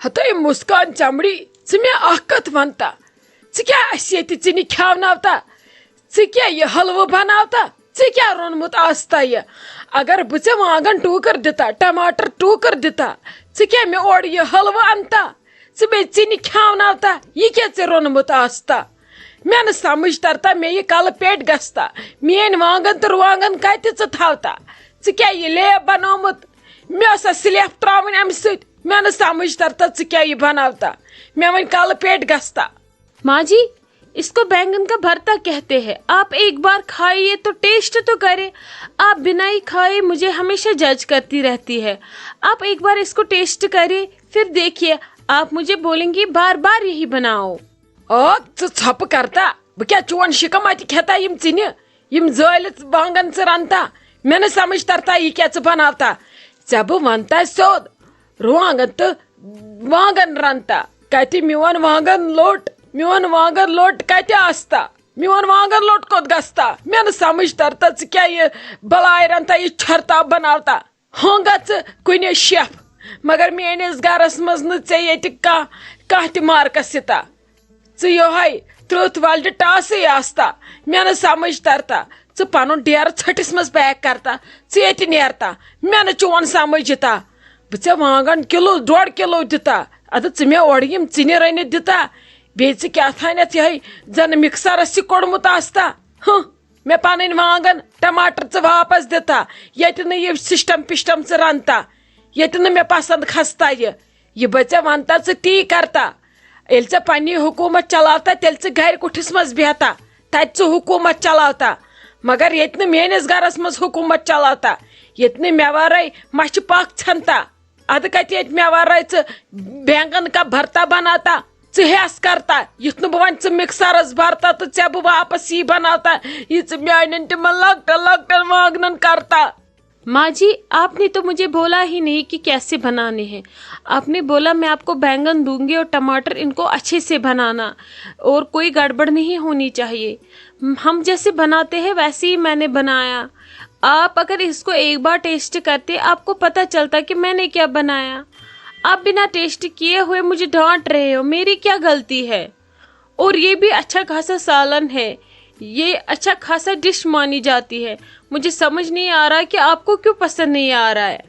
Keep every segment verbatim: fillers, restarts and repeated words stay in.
ہتٲے مسکان چمڑی، ژٕ مےٚ اکھ کتھ ونتا؟ ژٕ کیٛاہ اَسہِ ییٚتہِ ژِنہِ کھیاوناوتا؟ ژٕ کیٛاہ یہِ حلوٕ بناوتا؟ ژےٚ کیٛاہ روٚنمُت آستا یہِ؟ اگر بہٕ ژےٚ وانگن ٹوٗکر دِتا، ٹماٹر ٹوٗکر دِتا، ژٕ کیٛاہ مےٚ اورٕ یہِ حلوٕ انتا؟ ژٕ بیٚیہِ ژِنہِ کھیاوناوتا؟ یہِ کیٛاہ ژےٚ روٚنمُت آستا؟ مےٚ نہٕ سمجھ ترتا، مےٚ یہِ کلہٕ پیٚٹۍ گژھتا، میٲنۍ وانگن تہٕ رُوانگن کتہِ ژٕ تھاوتا؟ ژٕ کیٛاہ یہِ لیب بنومُت؟ مےٚ ٲسا سلیپ تراوٕنۍ امہِ سۭتۍ؟ مےٚ نہٕ سمجھ ترتا، ژٕ کیٛاہ یہِ بناوتا؟ مےٚ وۄنۍ کلہٕ پیٚٹۍ گژھتا۔ माँ जी, इसको बैंगन का भरता कहते हैं। आप एक बार खाइए तो टेस्ट तो करें। आप बिना ही खाए मुझे हमेशा जज करती रहती है। आप एक बार इसको टेस्ट करें, फिर देखिए, आप मुझे बोलेंगी बार बार यही बनाओ। او، ژٕ ژھۄپہٕ کرتا؟ بہٕ کیٛاہ چون شِکم اتہِ کھٮ۪تا یِم ژِنہِ؟ یِم زٲلِتھ وانگن ژٕ رنتا؟ مےٚ نہٕ سمجھ ترتا یہِ کیٛاہ ژٕ بناوتا۔ ژےٚ بہٕ ونتا سیوٚد، رُوانگن تہٕ وانگن رنتا۔ کتہِ میون وانگن لوٚٹ؟ میون وانگن لوٚٹ کتہِ آستا؟ میون وانگن لوٚٹ کوٚت گژھتا؟ مےٚ نہٕ سمجھ ترتا، ژٕ کیٛاہ یہِ بلاے رنتا، یہِ چھرتا بناوتا؟ ہۄنگ ژٕ کُنہِ شیف، مگر میٲنِس گرس منٛز نہٕ ژےٚ ییٚتہِ کانٛہہ، کانٛہہ تہِ مارکس سِتا۔ ژٕ یِہوٚے ترٕٛتھ ولڈِ ٹاسٕے آستا۔ مےٚ نہٕ سمجھ ترتا، ژٕ پنُن ڈیرٕ ژھٔٹِس منٛز پیک کرتا، ژٕ ییٚتہِ نیرتا۔ مےٚ نہٕ چون سمجھ یِتا۔ بہٕ ژےٚ وانگن کِلوٗ ڈۄڈ کِلوٗ دِتا، ادٕ ژٕ مےٚ اورٕ یِم ژِنہِ رٔنِتھ دِتا، بیٚیہِ ژٕ کیٛاہ تھانٮ۪تھ یِہوٚے زن مکسرس یہِ کوٚڑمُت آستا۔ ہہ، مےٚ پنٕنۍ وانگن ٹماٹر ژٕ واپس دِتا، ییٚتہِ نہٕ یہِ سسٹم پسٹم ژٕ رنتا، ییٚتہِ نہٕ مےٚ پسند کھستا یہِ۔ یہِ بہٕ ژےٚ ونتا، ژٕ تی کرتا۔ ییٚلہِ ژےٚ پننی حکوٗمت چلاوتا، تیٚلہِ ژٕ گرِ کُٹھِس منٛز بیہتا، تتہِ ژٕ حکوٗمت چلاوتا۔ مگر ییٚتہِ نہٕ میٲنِس گرس منٛز حکوٗمت چلاوتا، ییٚتہِ نہٕ مےٚ ورٲے مچھِ پکھ ژھنتا، ادٕ کتہِ ییٚتہِ مےٚ ورٲے ژٕ بینگن کا بھرتا بناتا؟ ژٕ ہیس کرتا، یُتھ نہٕ بہٕ وۄنۍ ژٕ مکسرس برتا تہٕ ژےٚ بہٕ واپس یی بناوتا، یہِ ژٕ میانٮ۪ن تِمن لۄکٹٮ۪ن لۄکٹٮ۪ن وانگنن کرتا۔ माँ जी, आपने तो मुझे बोला ही नहीं कि कैसे बनाने हैं। आपने बोला मैं आपको बैंगन दूंगी और टमाटर, इनको अच्छे से बनाना और कोई गड़बड़ नहीं होनी चाहिए। हम जैसे बनाते हैं वैसे ही मैंने बनाया। आप अगर इसको एक बार टेस्ट करते, आपको पता चलता कि मैंने क्या बनाया। आप बिना टेस्ट किए हुए मुझे डांट रहे हो, मेरी क्या गलती है? और ये भी अच्छा खासा सालन है, ये अच्छा खासा डिश मानी जाती है। मुझे समझ नहीं आ रहा कि आपको क्यों पसंद नहीं आ रहा है।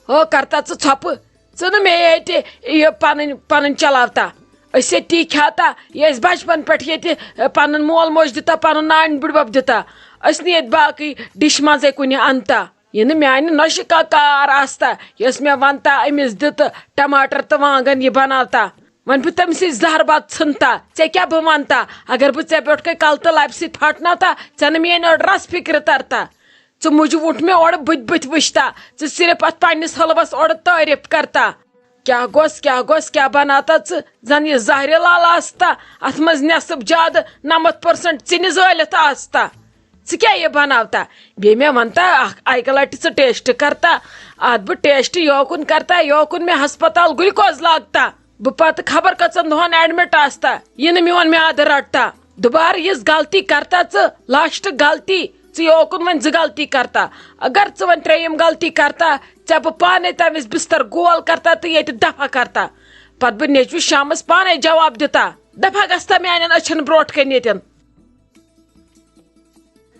ہو کرتا ژٕ ژھۄپہٕ، ژٕ نہٕ مےٚ ییٚتہِ یہِ پنٕنۍ پنٕنۍ چلاوتا۔ أسۍ ییٚتہِ تی کھیٛاوتا، یہِ أسۍ بچپن پٮ۪ٹھ ییٚتہِ پنُن مول موج دِتا، پنُن نانۍ بٕڈبب دِتا، أسۍ نہٕ ییٚتہِ باقٕے ڈِش منٛزے کُنہِ انتا۔ یہِ نہٕ میانہِ نۄشہِ کا کار آستا، یۄس مےٚ ونتا أمِس دِ تہٕ ٹماٹر تہٕ وانگن یہِ بناوتا۔ وۄنۍ بہٕ تٔمۍ سٕے زہر باد ژھٕنتا، ژےٚ کیٛاہ بہٕ ونتا؟ اگر بہٕ ژےٚ پٮ۪ٹھ کٔے کلہٕ تہٕ لبہِ سۭتۍ پھٹناوتا، ژےٚ نہٕ میٲنۍ أڑ رس فکرِ ترتا۔ ژٕ مُجہِ وُٹھ مےٚ اورٕ بٕتھِ بٕتھِ وٕچھتا، ژٕ صرف اتھ پننِس حلوس اورٕ تعریف کرتا۔ کیٛاہ گوٚس، کیٛاہ گوٚس، کیٛاہ بناوتا ژٕ؟ زن یہِ زہرِ لال آستا، اتھ منٛز نٮ۪صٕف زیادٕ نمتھ پٔرسنٹ ژِنہِ زٲلِتھ آستا۔ ژٕ کیٛاہ یہِ بناوتا؟ بیٚیہِ مےٚ ونتا اکھ، اکہِ لٹہِ ژٕ ٹیسٹ کرتا، اتھ بہٕ ٹیسٹ یوکُن کرتا، یوکُن مےٚ ہسپتال گلوکوز لاگتا۔ بہٕ پتہٕ خبر کٔژن دۄہن ایڈمٹ آستا، یہِ نہٕ میون میادٕ رٹتا۔ دُبارٕ یِژھ غلطی کرتا ژٕ، لاسٹ غلطی، ژٕ یہِ اوکُن وۄنۍ زٕ غلطی کرتا۔ اگر ژٕ وۄنۍ ترٛیٚیِم غلطی کرتا، ژےٚ بہٕ پانے تمہِ وِزِ بستر گول کرتا تہٕ ییٚتہِ دفع کرتا۔ پتہٕ بہٕ نیٚچوِس شامس پانے جواب دِتا۔ دفع گژھتا میانٮ۪ن أچھن برونٛٹھ کنہِ ییٚتٮ۪ن۔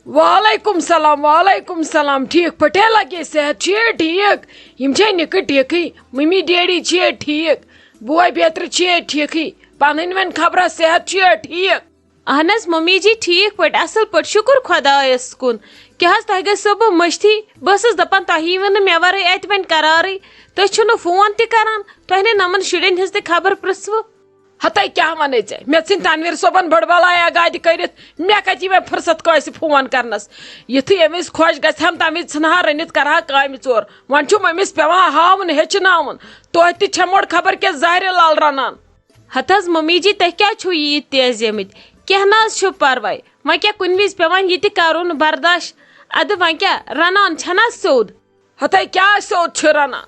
وعلیکم سلام، وعلیکم سلام۔ ٹھیک پٲٹھۍ لگے؟ صحت چھُ ٹھیک؟ یِم چھے نِکہٕ ٹھیکٕے؟ ممی ڈیڈی چھِ ٹھیک؟ بوے بیترِ چھِ ٹھیکٕے؟ پنٕنۍ وۄنۍ خبرا، صحت چھُ ٹھیک؟ اہن حظ ممی جی، ٹھیک پٲٹھۍ، اصل پٲٹھۍ، شُکر خۄدایس کُن۔ کیٛاہ حظ، تۄہہِ گٔژھو بہٕ مٔشتھٕے؟ بہٕ ٲسٕس دپان، تۄہہِ ییٖوٕ نہٕ مےٚ ورٲے اتہِ وۄنۍ قرارٕے۔ تُہۍ چھِو نہٕ فون تہِ کران، تۄہہِ نے نمن شُرٮ۪ن ہٕنٛز تہِ خبر پرژھوٕ۔ ہتے کیٛاہ ونے ژےٚ؟ مےٚ ژھٕنۍ تنویر صٲبن بٔڑ بلایا گادِ کٔرِتھ، مےٚ کتہِ یی وۄنۍ فرصت کٲنٛسہِ فون کرنس؟ یُتھُے أمِس خۄش گژھِ ہم، تمہِ وِزِ ژھٕنہٕ ہا رٔنِتھ، کرٕ ہا کامہِ ژور۔ وۄنۍ چھُم أمِس پٮ۪وان ہاوُن، ہیٚچھناوُن۔ توتہِ تہِ چھم اوڑ خبر کیٛاہ زہرِ لال رنان۔ ہتہٕ حظ ممی جی، تۄہہِ کیٛازِ چھِو ییٖتۍ تیز یمٕتۍ؟ کینٛہہ نہ حظ چھُ پرواے، وۄنۍ کیٛاہ کُنہِ وِزِ پٮ۪وان یہِ تہِ کرُن برداش؟ ادٕ وۄنۍ کیٛاہ رنان چھَنہ سیوٚد؟ ہتے کیٛاہ سیوٚد چھِ رنان؟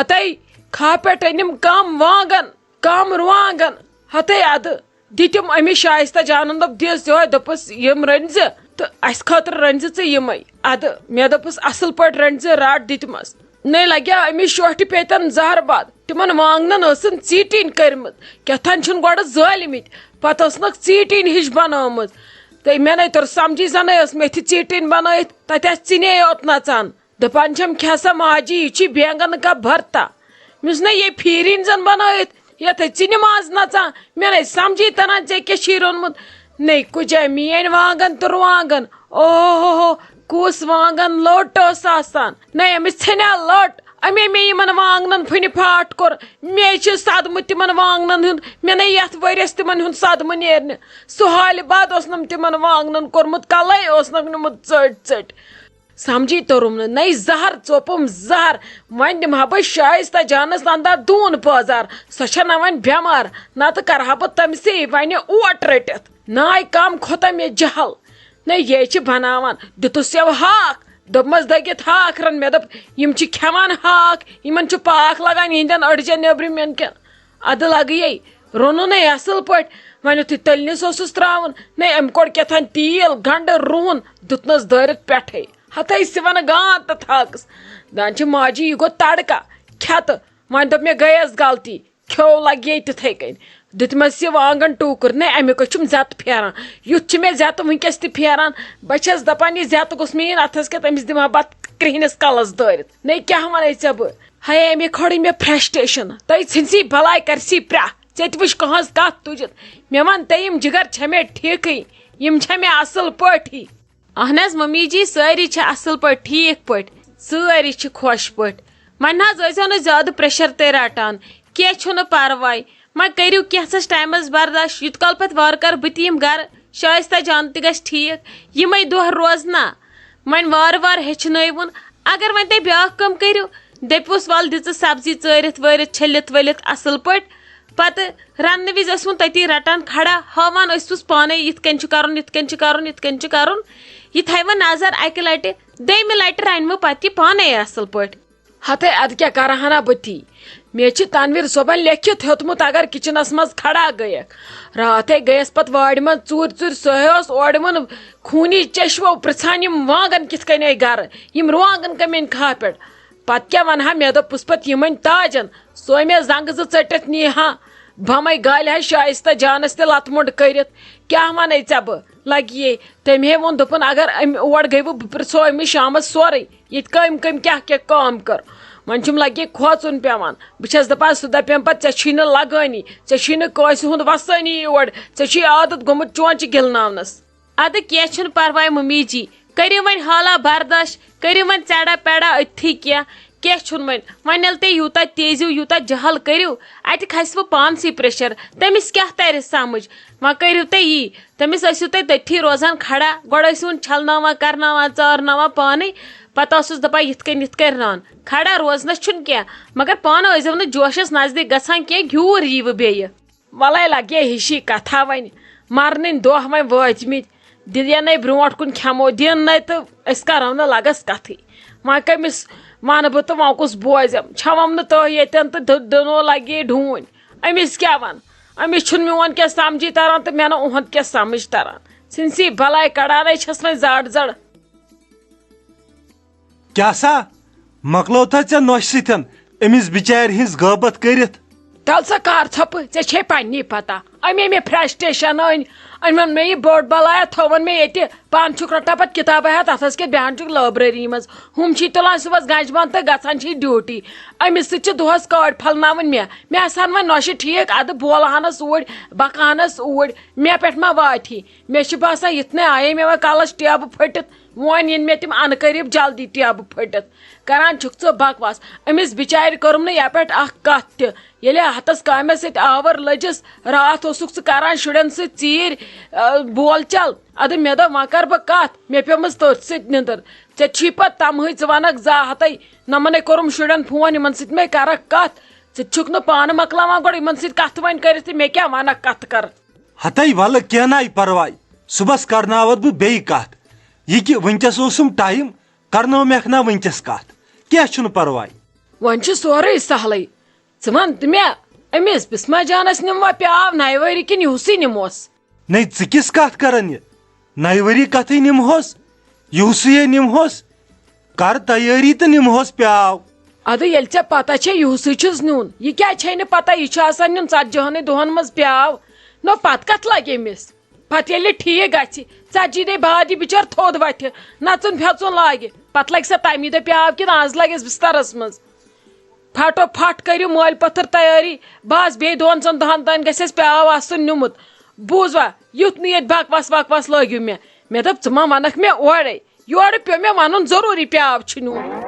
ہتے کھاہ پٮ۪ٹھ أنِم کم وانگن، کم رُوانگن۔ ہتے ادٕ دِتِم أمِس شایستہ جانن، دوٚپ، دِس یِہوٚے، دوٚپُس، یِم رٔنۍ زِ تہٕ اَسہِ خٲطرٕ رٔنۍ زِ ژٕ یِمَے۔ ادٕ مےٚ دوٚپُس، اصل پٲٹھۍ رٔنۍ زِ، رٹ دِتمَس۔ نے لگیا أمِس شوٹھِ پیتن زہر باد۔ تِمن وانگنن ٲسن ژیٖٹِنۍ کٔرمٕژ، کیٛاہ تھانۍ چھِن گۄڈٕ زٲلمٕتۍ، پتہٕ ٲسنکھ ژیٖٹِنۍ ہِش بنٲومٕژ۔ تہٕ مےٚ نے توٚر سمجھی، زنہٕ ٲس میتھِ ژیٖٹِنۍ بنٲیِتھ، تتہِ آسہِ ژِنے یوت نژان۔ دپان چھم، کھےٚ سا ماجی، یہِ چھُے بینگن کا بھرتا۔ مےٚ ووٚنُس، نہ، یہِ پھیٖرِنۍ زن بنٲیِتھ، یتھ ہے ژِنہِ ماز نژان۔ مےٚ نے سمجھی تران، ژےٚ کیٛاہ چھُے روٚنمُت؟ نے کُجا، میٲنۍ وانگن تہٕ رُوانگن، اوہ ہو ہو، کُس وانگن لوٚٹ اوس آسان۔ نے أمِس ژھیٚنیٛا لٔٹ؟ أمۍ مےٚ یِمن وانگنن پھٕنہِ پھاٹھ کوٚر۔ مےٚ چھُ صدمہٕ تِمن وانگنن ہُنٛد، مےٚ نے یتھ ؤرِیس تِمن ہُنٛد صدمہٕ نیرنہِ۔ سُہ حالہِ بد اوسنم تِمن وانگنن کوٚرمُت، کلے اوسنکھ نیوٗمُت ژٔٹۍ ژٔٹۍ۔ سمجھی توٚرُم نہٕ، نَے زہر ژوپُم زہر۔ وۄنۍ دِمہٕ ہا بہٕ شایستہ جانس اندر دوٗن پٲزار، سۄ چھےٚ نہ وۄنۍ بٮ۪مار، نتہٕ کرٕ ہا بہٕ تٔمسٕے وۄنۍ اوٹ رٔٹِتھ۔ ناے کم کھوٚتا مےٚ جہل۔ نَے یے چھِ بناوان، دیُتُس یَو ہاکھ، دوٚپمس، دٔگِتھ ہاکھ رن۔ مےٚ دوٚپ، یِم چھِ کھٮ۪وان ہاکھ، یِمن چھُ پاکھ لگان یِہنٛدٮ۪ن أڈجن نیبرِمٮ۪ن کٮ۪ن۔ ادٕ لگہٕ یے، روٚنُن ہے اصل پٲٹھۍ۔ وۄنۍ یُتھُے تٔلنِس اوسُس تراوُن، نَے أمۍ کوٚڑ کیٛاہ تام تیٖل، گنڈٕ، رُہُن، دیُتنس دٲرِتھ پٮ۪ٹھے۔ ہتَے سِوَن گانٛد تہٕ تھاکٕس۔ دان چھِ ماجی، یہِ گوٚو تڑکا کھٮ۪تہٕ۔ وۄنۍ دوٚپ مےٚ، گٔیَس غلطی، کھیوٚو لگہِ یے تِتھَے کٔنۍ۔ دیُتمَس یہِ وانٛگن ٹوٗکُر، نَے اَمیُک چھُم زیتہٕ پھیران۔ یُتھ چھُ مےٚ زیتہٕ وٕنکٮ۪س تہِ پھیران۔ بہٕ چھَس دَپان، یہِ زیتہٕ گوٚژھ مےٚ یِن اَتھَس کٮ۪تھ، أمِس دِمہٕ ہا بہٕ اَتھ کرٛہنِس کَلَس دٲرِتھ۔ نَے کیٛاہ وَنَے ژےٚ بہٕ؟ ہَے، اَمے کھٲرٕے مےٚ فرسٹریشن۔ تٔۍ ژھٕنسی بلاے، کرسی پرٛاہ۔ ژےٚ تہِ وٕچھ کٕہٕنٛز کتھ تُجِتھ۔ مےٚ وَن تہٕ، یِم جِگر چھےٚ مےٚ ٹھیٖکھٕے؟ یِم چھےٚ مےٚ اصٕل پٲٹھی؟ اہن حظ ممی جی، سٲری چھِ اصٕل پٲٹھۍ، ٹھیٖک پٲٹھۍ۔ سٲری چھِ خۄش پٲٹھۍ۔ وۄنۍ نہ حظ ٲسۍزیو نہٕ زیادٕ پریشر تہِ رٹان۔ کینٛہہ چھُنہٕ پرواے۔ وۄنۍ کٔرِو کینٛژھس ٹایمس برداش، یوٗت کال پتہٕ وارٕ کارٕ بہٕ تہِ یِمہٕ گرٕ، شایستہ جان تہِ گژھِ ٹھیٖک۔ یِمے دۄہ روزنا۔ وۄنۍ وارٕ وارٕ ہیٚچھنٲیوُن۔ اگر وۄنۍ تُہۍ بیٛاکھ کٲم کٔرِو، دٔپِوُس، "وَلہٕ دِژٕ سبزی ژٲرِتھ وٲرِتھ، چھٔلِتھ ؤلِتھ اَصٕل پٲٹھۍ۔" پَتہٕ رَننہٕ وِزِ ٲسۍ وُن تٔتی رَٹان کھڑا، ہاوان ٲسۍ وُس پانَے، "یِتھ کٔنۍ چھُ کَرُن، یِتھ کٔنۍ چھُ کَرُن، یِتھ کٔنۍ چھُ کَرُن۔" یہِ تھاوِ وۄنۍ نظر اَکہِ لَٹہِ، دوٚیمہِ لَٹہِ رَنہِ وۄنۍ پَتہٕ یہِ پانَے اَصٕل پٲٹھۍ۔ ہتے، اَدٕ کیٛاہ کَرٕ ہنا بہٕ تی؟ مےٚ چھِ تنویر صٲبن لیکھِتھ ہیوٚتمُت، اگر کچنس منٛز کھڑا گٔیَکھ۔ راتھے گٔیَس پتہٕ وارِ منٛز ژوٗرِ ژوٗرِ، سۄ اوس اورٕ یِمن خوٗنی چشمو پرژھان، یِم وانگن کِتھ کٔنۍ آیہِ گرٕ، یِم رُوانگن کمہِ اَندِ کھاہ پٮ۪ٹھ۔ پتہٕ کیٛاہ ونہٕ ہا، مےٚ دوٚپُس پتہٕ یِمن تاجن، سۄے مےٚ زنگہٕ زٕ ژٔٹِتھ نی ہا، بمے گالہِ ہا شایستہ جانس تہِ لتہٕ مۄنڈ کٔرِتھ۔ کیٛاہ ونے ژےٚ بہٕ؟ لگہِ یے۔ تٔمۍ ہے ووٚن، دوٚپُن، اگر أمۍ اور گٔے، بہٕ پرژھو أمِس شامس سورُے، ییٚتہِ کٔمۍ کٔمۍ کیٛاہ کیٛاہ کٲم کٔر۔ وۄنۍ چھُم لگہِ کھوژُن پٮ۪وان۔ بہٕ چھَس دَپان، سُہ دَپٮ۪م پَتہٕ، "ژےٚ چھُے نہٕ لَگٲنی، ژےٚ چھُے نہٕ کٲنٛسہِ ہُنٛد وَسٲنی یور، ژےٚ چھُے عادت گوٚمُت چونٛچہِ گِلناونَس۔" اَدٕ کینٛہہ چھُنہٕ پَرواے مُمی جی، کٔرِو وۄنۍ حالا برداش، کٔرِو وۄنۍ ژَڑا پیڑا أتھی کینٛہہ، کینٛہہ چھُنہٕ وۄنۍ۔ وۄنۍ ییٚلہِ تُہۍ یوٗتاہ تیزِو، یوٗتاہ جہل کٔرِو، اَتہِ کھسہِ وۄنۍ پانسٕے پریشر، تٔمِس کیٛاہ تَرِ سمجھ؟ وۄنۍ کٔرِو تُہۍ یی، تٔمِس ٲسِو تُہۍ تٔتھی روزان کھڑا، گۄڈٕ ٲسِو چھَلناوان، کرناوان، ژارناوان پانَے، پَتہٕ ٲسٕس دَپان، "یِتھ کٔنۍ، یِتھ کٔنۍ رَن۔" کھڑا روزنَس چھُنہٕ کینٛہہ، مگر پانہٕ ٲسۍزیو نہٕ جوشَس نزدیٖک گژھان کینٛہہ، گیوٗر یی وٕ بیٚیہِ۔ وَلَے لَگے ہِشی کَتھا وۄنۍ، مَرنٕنۍ دۄہ وۄنۍ وٲتۍمٕتۍ، دِیَن نے برٛونٛٹھ کُن کھٮ۪مو، دِن نے تہٕ أسۍ کَرو نہٕ لَگَس کَتھٕے۔ وۄنۍ کٔمِس وَنہٕ بہٕ تہٕ وۄنۍ کُس بوزٮ۪م؟ چھَوَم نہٕ تۄہہِ ییٚتٮ۪ن تہٕ دُ-، دُنو لَگے ڈوٗنۍ۔ أمِس کیٛاہ وَنہٕ؟ أمِس چھُنہٕ میون کینٛہہ سَمجھی تَران تہٕ مےٚ نہٕ اُہُنٛد کینٛہہ سَمجھ تَران۔ ژھٕنسی بَلاے، کَڑانَے چھَس وۄنۍ زَڑ زَڑ۔ کیٛاہ سا؟ مۄکلٲو تھا ژےٚ نۄشہِ سۭتٮ۪ن أمِس بِچارِ ہٕنٛز غٲبت کٔرِتھ؟ تَل سا کر ژھۄپہٕ، ژےٚ چھے پننی پتہ۔ أمۍ أمۍ فرسٹریشن أنۍ، أمۍ ووٚن مےٚ، یہِ بٔڑ بلایا تھٲوٕن مےٚ ییٚتہِ، پانہٕ چھُکھ رٹان پتہٕ کتابہٕ ہٮ۪تھ اَتھس کٮ۪تھ، بیٚہان چھُکھ لٲبرٔری منٛز، ہُم چھی تُلان صُبحس گنجہِ بنٛد تہٕ گژھان چھی ڈیوٹی۔ أمِس سۭتۍ چھِ دۄہس کٲڑۍ پھلناوٕنۍ مےٚ، مےٚ آسہٕ ہن وۄنۍ نۄشہِ ٹھیٖک، ادٕ بولہٕ ہنس اوٗرۍ، بکہٕ ہنس اوٗرۍ، مےٚ پٮ۪ٹھ ما واتہِ ہی؟ مےٚ چھِ باسان یِتھ نے آیے مےٚ وۄنۍ کلس ٹیبہٕ پھٔٹِتھ، وۄنۍ یِن مےٚ تِم انہٕ قریب جلدی ٹیبہٕ پھٔٹِتھ۔ کران چھُکھ ژٕ بکواس۔ أمِس بِچارِ کٔرٕم نہٕ یپٲرۍ اکھ کتھ تہِ۔ ییٚلہِ ہتس کامہِ سۭتۍ آور لٔجِس، راتھ اوسُکھ ژٕ کران شُرٮ۪ن سۭتۍ ژیٖرۍ، آ، بول چل۔ ادٕ مےٚ دوٚپ، وۄنۍ کرٕ بہٕ کتھ؟ مےٚ پیٚمٕژ تٔتھۍ سۭتۍ نِندٕر۔ ژےٚ چھی پتہٕ تمہٕے، ژٕ ونکھ زا ہتے، نہ منے کوٚرُم شُرٮ۪ن فون، یِمن سۭتۍ مے کرکھ کتھ۔ ژٕ تہِ چھُکھ نہٕ پانہٕ مۄکلاوان گۄڈٕ یِمن سۭتۍ کتھ وۄنۍ کٔرِتھ تہِ، مےٚ کیٛاہ ونکھ کتھ کر؟ ہتے ولہٕ، کینٛہہ ناے پرواے، صُبحس کرناوتھ بہٕ بیٚیہِ کتھ۔ یہِ کہِ وٕنکیٚس اوسُم ٹایم، کرنٲومکھ نا وٕنکیٚس کتھ، کینٛہہ چھُنہٕ پرواے۔ وۄنۍ چھُ سورُے سہلٕے۔ ژٕ وَن تہٕ مےٚ، أمِس بسمہ جانس نِموا پیاو نَیہِ ؤری کِنہٕ یِہُسٕے نِموس؟ نے، ژٕ کِژھ کتھ کران یہِ؟ نَیہِ ؤری کتھٕے نِمہوس، یِہُسٕے نِمہوس۔ کر تیٲری تہٕ نِمہوس پیاو۔ ادٕ ییٚلہِ ژےٚ پتہ چھے یِہُسٕے چھُس نیُن، یہِ کیٛازِ چھے نہٕ پتہ یہِ چھُ آسان نیُن ژتجی ہنٕے دۄہن منٛز پیاو؟ نو پتہٕ کتھ لگہِ أمِس؟ پتہٕ ییٚلہِ ٹھیٖک گژھِ، ژتجی دۄہہِ بعد یہِ بِچٲر تھوٚد وتھِ، نژُن پھٮ۪ژُن لاگہِ، پتہٕ لگہِ سا تمی دۄہ پیاو کِنہٕ از لگٮ۪س بسترس منٛز؟ پھٹو پھٹ کٔرِو مٲلۍ پٔتھٕر تیٲری، بس بیٚیہِ دۄن ژۄن دۄہن تام گژھِ اَسہِ پیاو آسُن نیُمُت۔ بوٗزوا، یُتھ نہٕ ییٚتہِ بکواس وکواس لٲگِو مےٚ۔ مےٚ دوٚپ، ژٕ ما ونکھ مےٚ اورے؟ یورٕ پیوٚو مےٚ ونُن ضروٗری پیاو چھُ نیُن۔